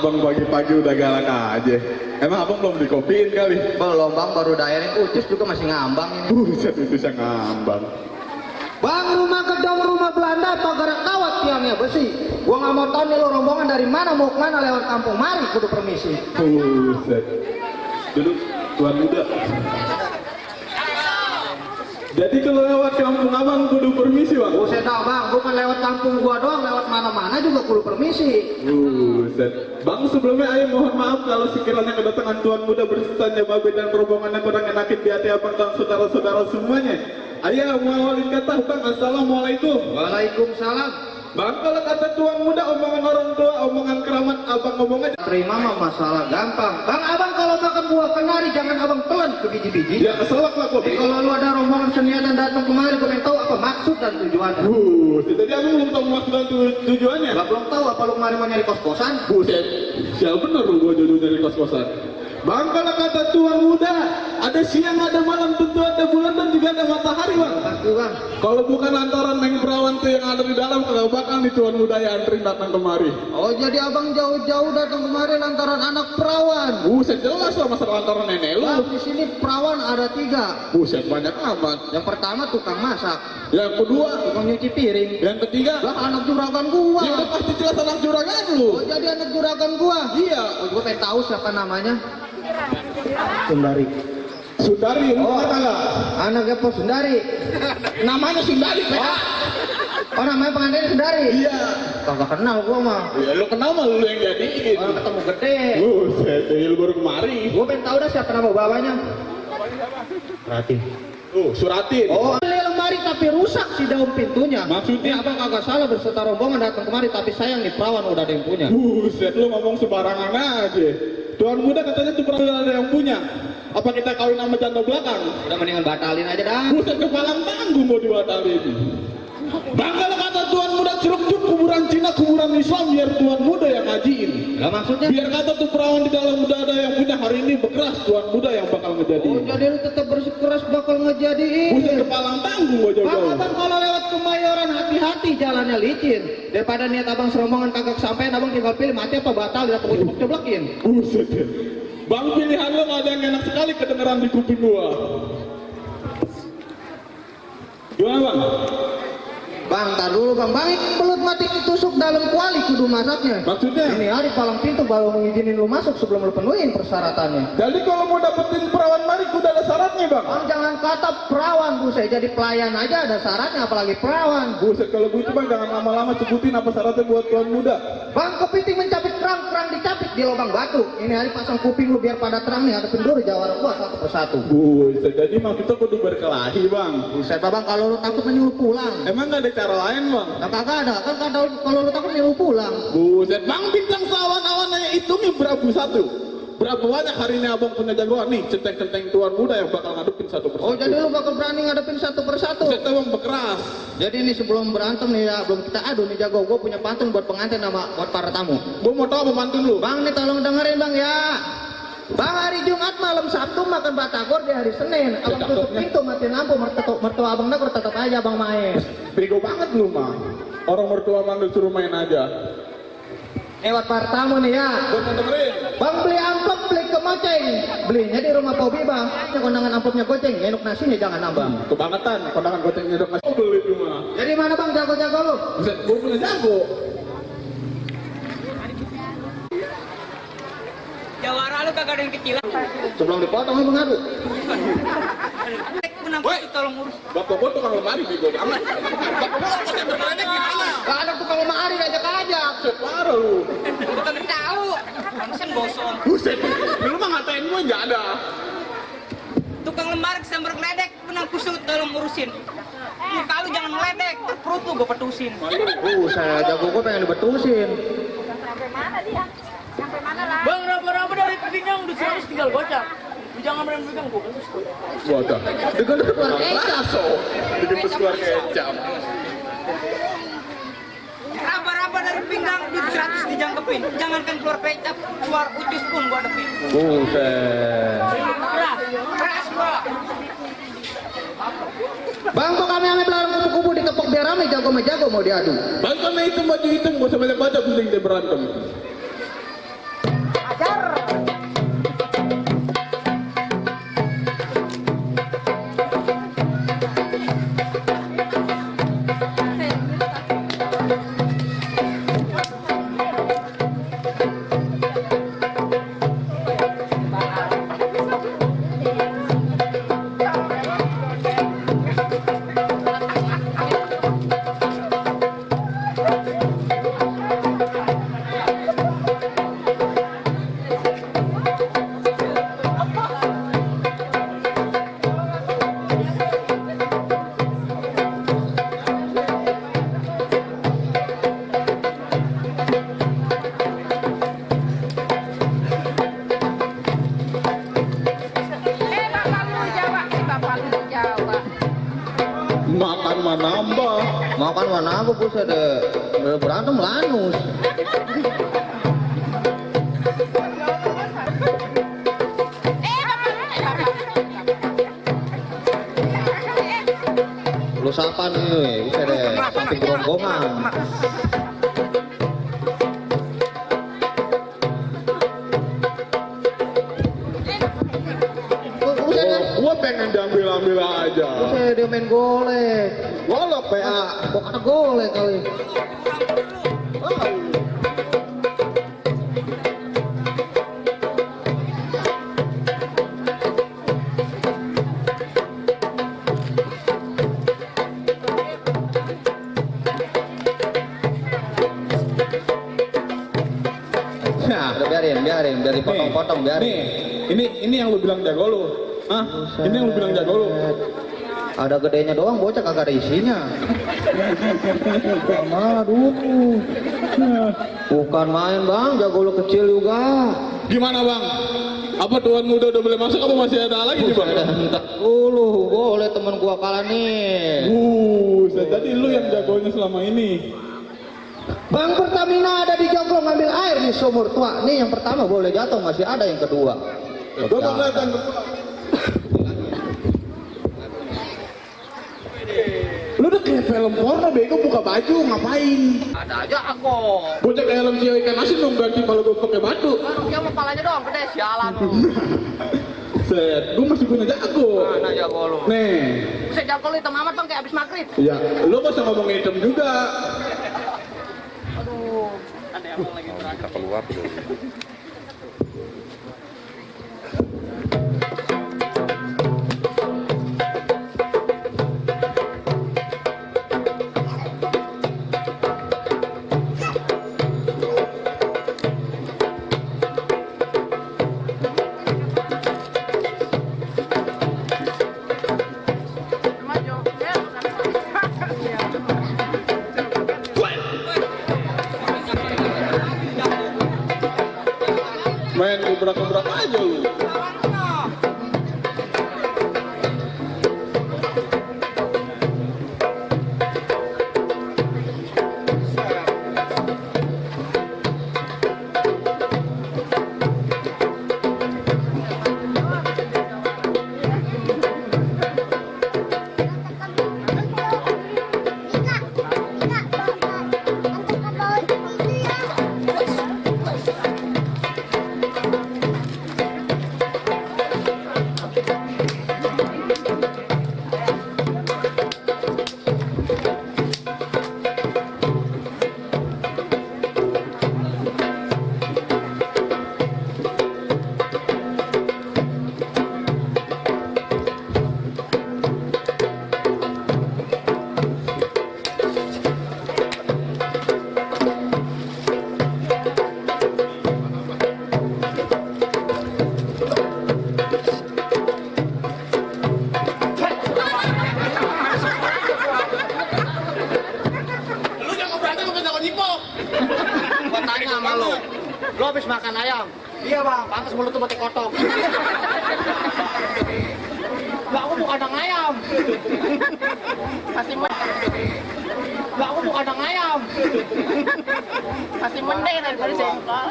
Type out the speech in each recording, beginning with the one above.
Abang pagi-pagi udah galak aja. Emang abang belum dikopiin kali? Belum bang, baru daerin utus juga masih ngambang ini. Buset, itu yang ngambang. Bang, rumah gedong rumah Belanda pagar kawat tiangnya besi. Gua nggak mau tahu nih lo rombongan dari mana mau kemana lewat kampung mari kudu permisi. Buset. Duduk, tuan muda. Jadi kalau lewat kampung abang kudu permisi bang? Buset dah bang, bukan lewat kampung gua doang, lewat mana-mana juga kudu permisi. Buset. Bang, sebelumnya ayah mohon maaf kalau sekiranya kedatangan tuan muda bersertanya babe dan rombongannya kurang enakin di hati abang dan saudara-saudara semuanya. Ayah mau awalin kata bang, assalamualaikum. Waalaikumsalam. Bang, kalau kata tuan muda omongan orang tua, omongan keramat abang ngomong aja. Terima mah masalah gampang. Bang, abang kalau makan buah kenari jangan abang telan ke biji-biji. Ya keselak lah kok. Kalau lu ada rombongan seniatan datang kemari, gue pengen tahu apa maksud dan tujuannya. Jadi abang belum tahu maksud dan tujuannya? Lah belum tahu apa lu kemari mau nyari kos-kosan? Buset, siapa bener lu gua jodoh dari kos-kosan. Bang, kalau kata tuan muda, ada siang, ada malam, tentu ada bulan dan juga ada matahari bang. Pasti bang. Kalau bukan lantaran neng perawan tuh yang ada di dalam, kalau bakal nih tuan muda yang anterin datang kemari. Oh jadi abang jauh-jauh datang kemari lantaran anak perawan. Buset, jelas lah masalah lantaran nenek lu. Bang, di sini perawan ada 3. Buset, banyak amat. Yang pertama tukang masak, Yang kedua, tukang nyuci piring. yang ketiga, Lah anak juragan gua. ya udah pasti jelas anak juragan lu. Oh jadi anak juragan gua. Iya. Oh gua pengen tahu siapa namanya. Sundari. Sundari, lu Oh. kata nggak? Anaknya Pos Sundari. Namanya Sundari, Pak. Oh namanya pengantin Sundari. Iya. Kagak kenal gua mah. Ya lu kenal mah lu yang jadiin. Orang ketemu gede. Buset, dari lu baru kemari. Gua pengen tahu dah siapa nama bapaknya. Rati. Suratin. Oh, ini lemari tapi rusak si daun pintunya. Maksudnya? Abang kagak salah berserta rombongan datang kemari, tapi sayang nih perawan udah ada yang punya. Buset, lu ngomong sembarangan aja. Tuan muda katanya tuh pernah ada yang punya. Apa kita kawin sama janda belakang? Udah mendingan batalin aja dah. Buset, kepalang tanggung mau dibatalin. Bang, kalau kata tuan muda ceruk-ceruk kuburan Cina, kuburan Islam, biar tuan muda yang ngajiin. Lah maksudnya? Biar kata tuh perawan di dalam udah ada yang punya, hari ini bekeras tuan muda yang bakal Oh, ngejadiin. jadi lu tetap bersikeras bakal ngejadiin. Buset, kepalang tanggung mau Bang, jauh-jauh. abang kalau lewat Kemayoran hati-hati jalannya licin. Daripada niat abang serombongan kagak sampean, abang tinggal pilih mati apa batal, dia tunggu coblokin. Buset. Bang, pilihan lo gak ada yang enak sekali kedengeran di kuping gua. Gimana bang? Bang, tar dulu bang. Bang, ini belut mati ditusuk dalam kuali kudu masaknya. Maksudnya? Ini hari palang pintu baru mengizinin lu masuk sebelum lu penuhin persyaratannya. Jadi kalau mau dapetin perawan mari kudu ada syaratnya bang? Bang, jangan kata perawan, buset, jadi pelayan aja ada syaratnya, apalagi perawan. Buset, kalau begitu bang jangan lama-lama sebutin apa syaratnya buat tuan muda. Bang, kepiting mencapit kerang, kerang dicapit di lubang batu. Ini hari pasang kuping lu biar pada terang nih, ada penduri jawara gua satu persatu. Buset, jadi mah kita kudu berkelahi bang. Buset, bang, kalau lu takut menyuruh pulang. Emang gak ada cara lain bang? Nah, kagak ada, kan kalau lu takut menyuruh pulang. Buset, bang bintang sawan-awan aja hitungnya berabu satu. Berapa banyak hari ini abang punya jagoan nih, centeng-centeng tuan muda yang bakal ngadepin satu persatu. Oh, jadi lu bakal berani ngadepin satu persatu. Buset, bang bekeras. Jadi ini sebelum berantem nih ya, belum kita adu nih jago, gue punya pantun buat pengantin sama buat para tamu. Gua mau tau apa mantun lu. Bang nih tolong dengerin bang ya. Bang, hari Jumat malam Sabtu makan batagor di hari Senin. Abang tutup pintu matiin lampu, mertua abang negor tetap aja abang main. Bego banget lu mah. Orang mertua manggil suruh main aja. Lewat para tamu nih ya. Gua mau dengerin. Bang beli amplop, beli kemoceng. Belinya di rumah Pobi bang. Ini kondangan amplopnya goceng, enuk nasinya jangan nambah. Kebangetan, kondangan goceng nyedok nasi. Oh, beli cuma. Jadi mana bang jago-jago lu? Buset, gua punya jago. Jawara lu kagak ada yang kecil. Sebelum dipotong lu mengadu. Kenapa sih tolong urus? Bapak gua tukang lemari bego banget. Bapak gua pasti berkeledek gimana? Gak ada tukang lemari ajak-ajak. Parah lu. Kagak tahu. Mesin gosong. Buset, lu mah ngatain gua nggak ada. Tukang lemari kesambar geledek, benang kusut tolong urusin. Muka lu jangan meledek, perut lu gue petusin. Saya jago gue pengen dibetusin. Sampai mana dia? Sampai mana lah? Bang, raba-raba dari pinggang udah 100 tinggal gocap. Lu jangan berani pegang gua khusus tuh. Wadah. Dengan keluar kecap. Dijemput keluar kecap. Raba-raba dari pinggang duit 100 dijangkepin. Jangankan keluar kecap, keluar ucus pun gua hadepin. Buset. Keras gua. Bang, kok kami ame belarang kupu-kupu ditepok biar rame jago sama jago mau diadu. Bang, karena itu baju hitam gak usah banyak baca penting dia berantem. Makan mah nambah. Makan mana apa buset deh. Udah berantem lanus. Lu sapa nih, buset deh. Sampai geronggongan. Buset deh. Gua pengen diambil-ambil aja. Buset dia main golek. Golok PA. Kok ada golek kali. Nah, Udah biarin, dari potong-potong biarin. ini yang lu bilang jago lu. Hah? Ini yang lu bilang jago lu. Ada gedenya doang, bocah kagak ada isinya. Malah dulu. Bukan main bang, jago lu kecil juga. Gimana bang? Apa tuan muda udah boleh masuk? Apa masih ada lagi nih bang? Dulu, boleh temen gua kalah nih. Tadi lu yang jagonya selama ini. Bang Pertamina ada di Joglo ngambil air di sumur tua. Nih yang pertama boleh jatuh, masih ada yang kedua. Gua mau kelihatan. Lu udah kayak film porno bego, buka baju ngapain? Ada aja aku. Bocah kayak helm cewek ikan asin dong ganti kalau gua pakai batu. Dia mau palanya doang gede sialan lu. Set, gua masih punya jago. Mana jago lu? Nih, Buset jago lu hitam amat bang kayak abis maghrib. ya lu gak usah ngomong hitam juga. Aduh, ada yang lagi berada. Main gebrak-gebrak aja lu. Gua tanya sama lu. Lu habis makan ayam? Iya bang, pantas mulut tuh pakai kotok. Gak, aku bukan kandang ayam. Masih Gak, aku bukan kandang ayam. Masih mending daripada jengkol.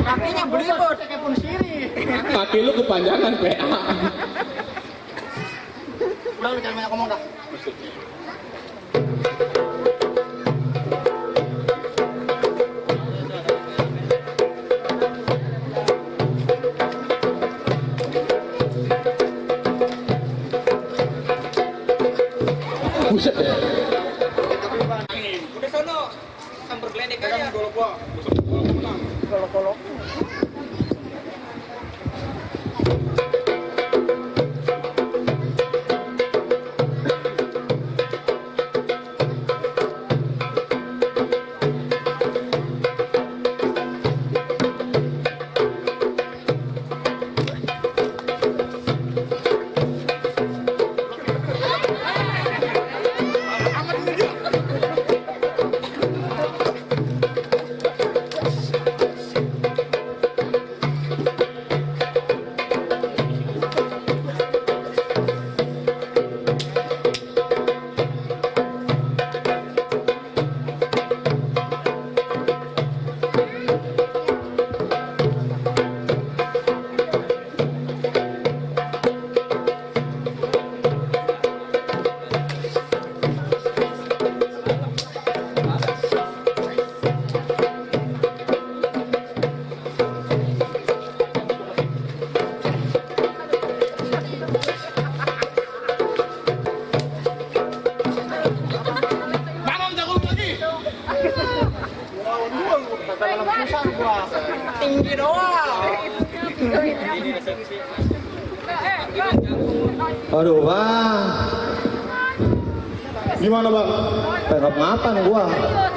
Kakinya belibet, kayak pun siri. Kaki lu kepanjangan, PA. Udah, lu jangan banyak ngomong dah. Buset ya. Udah sono, sambar geledek aja. Kalau gua. Tinggi doang. Aduh bang, Gimana bang? pengen makan gua.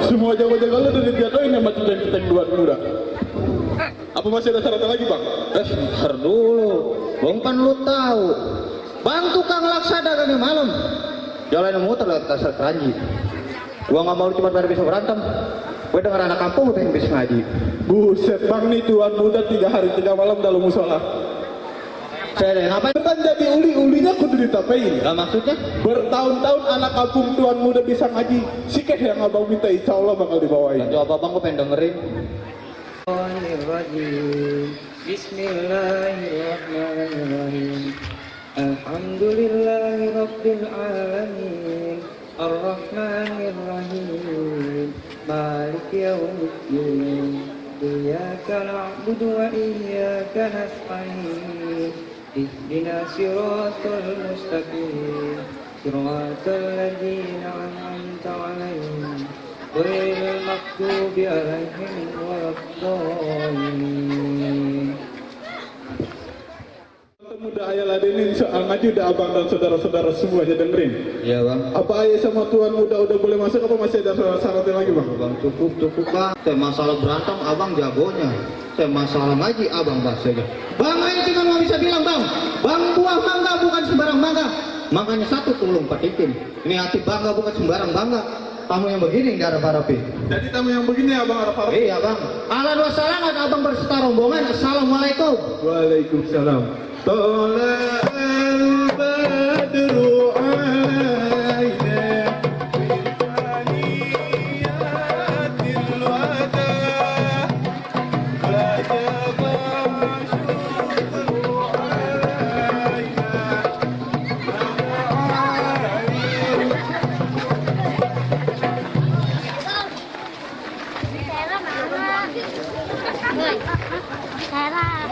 Semua jago-jago lu udah dijatuhin sama centeng-centeng Tuan Muda. Apa masih ada syaratnya lagi bang? Ntar dulu, bang kan lu tahu, bang tukang laksada kami malam, jalan muter lewat dasar keranji. Gua nggak mau cuma biar bisa berantem. Gue dengar anak kampung pengen bisa ngaji. Buset bang nih Tuan Muda 3 hari 3 malam dalam musola. Saya ngapain? Kan jadi uli-ulinya kudu ditapain. Nah, maksudnya? Bertahun-tahun anak kampung Tuan Muda bisa ngaji. Sikeh yang abang minta insya Allah bakal dibawain. Jawab abang gue pengen dengerin. Bismillahirrahmanirrahim. Alhamdulillahirabbil alamin. Arrahmanirrahim. Maliki yaumiddin. Iyyaka na'budu wa iyyaka nasta'in. Ihdinas siratal mustaqim. Siratal ladzina an'amta 'alaihim. Ghairil maghdubi 'alaihim waladdallin. Muda ayah ladenin soal ngaji udah abang dan saudara-saudara semua aja dengerin. Iya bang. Apa ayah sama Tuan Muda udah boleh masuk apa masih ada syaratnya lagi bang? Bang cukup bang. Saya masalah berantem abang jagonya. Saya masalah ngaji abang bahas aja. Bang ayo cuma mau bisa bilang bang. Bang buah mangga bukan sembarang mangga. Makanya satu tulung petikin. Ini hati bangga bukan sembarang bangga. Tamu yang begini nggak ada harapi. Jadi tamu yang begini abang harap-harap. Iya bang. Ahlan wa salam abang berserta rombongan. Assalamualaikum. Waalaikumsalam. طلع البدر علينا بثنيات الوداع وجب الشكر Sarah.